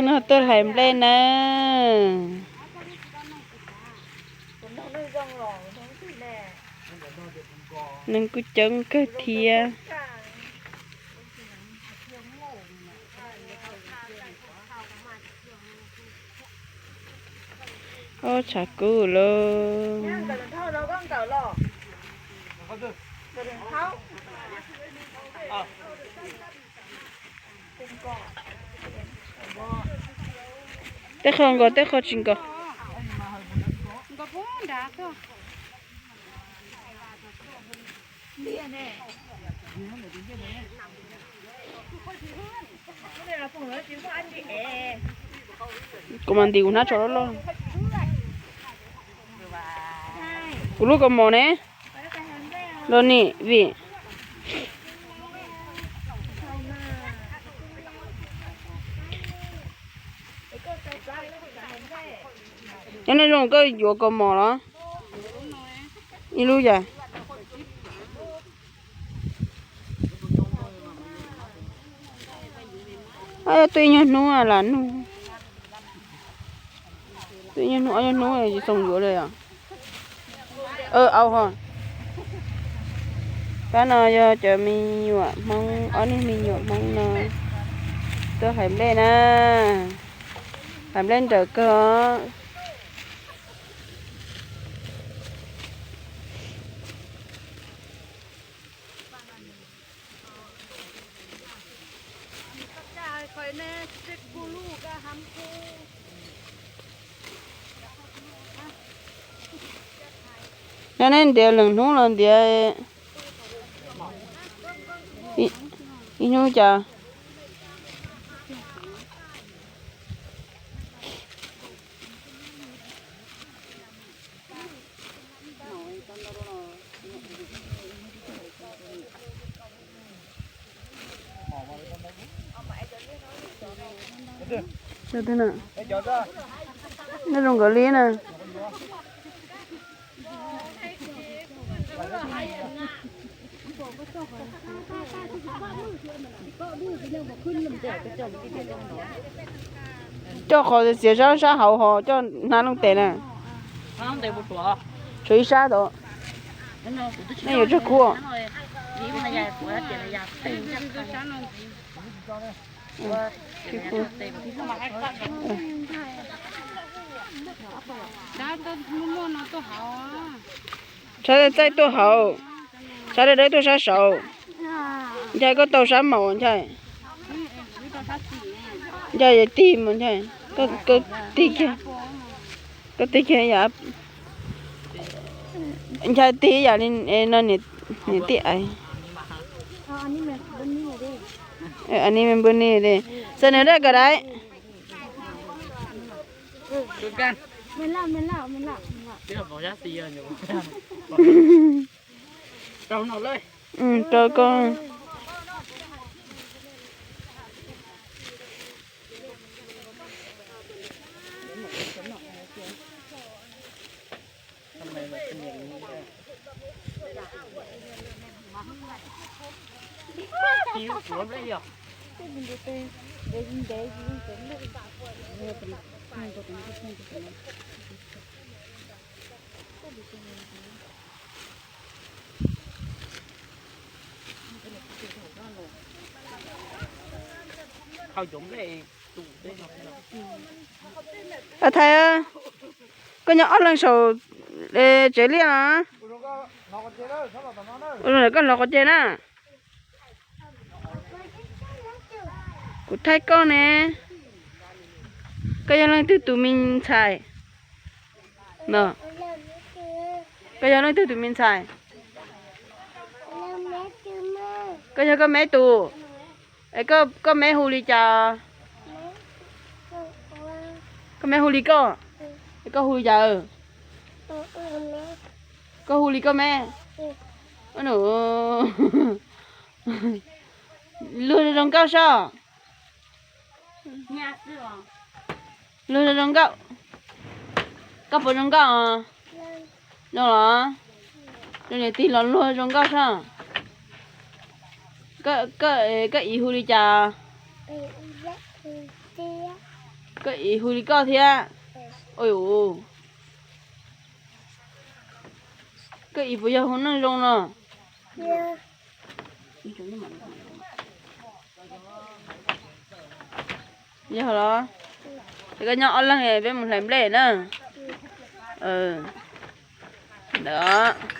No tuaj hlais nplej na. Neeg kuj coob kawg thiab. Ob, tshav kub lauj. Tej qho nkaus, tej qho tsis nkaus. Kuv mas ntim kuv hnab tsho loj loj. Kuv lub kaus mom ne, los nim vim nyob nej zoo koj yuav kaus mom los ib lub yam. Twb ib nyuag hnub lam nug, twb ib nyuag hnub ob nyuag hnub tsis xoo yuav li os. Au ho, pab no yog cov me nyuam Hmoob, ob niag me nyuam Hmoob no tuaj hlais nplej na, hlais nplej nrawm kawg. Yog nej ntiav lwm hnub los ntiav ib hnub cas. Nej zoo nkawd li na. Coj qhov txiav sab sab hauv ho coj hnab looj tes na. Tshuav ib sab tod. Nej yuav tsawg kub? Sab txaij tuaj hauv, sab dawb dawb tuaj sab saud. Ncaig koj tau sab maum ncaig. Ncaig tig mas ncaig, koj tig kiag, koj tig kiag yam, ncaig tig yam li no niam tij ais. Nim npw ni, xa nws daj kawm dai. Rau koj. Thais, koj nyob ob leeg saum tsev liaj no. Koj hlov qhov ceg na. Kuv thaij koj ne. Koj yog leej twg tus me ntxhais? Koj yog leej twg tus me ntxhais? Koj yog koj me tus. Es koj me hu li cas? Koj me hu li koj? Es koj hu li cas? Koj hu li koj me? Luag zoo nkauj soj. Luag zoo nkauj. Koj puas zoo nkauj? Zoo los? Zoo niam tij los luag zoo nkauj soj. Koj, koj txiv hu li cas? Koj ib hu li koj thiab. Ua, koj ib puas yog hu Neej Zoo no? Yog los? Es koj nyob ob leeg peb mus hlais nplej na. Ntawd os.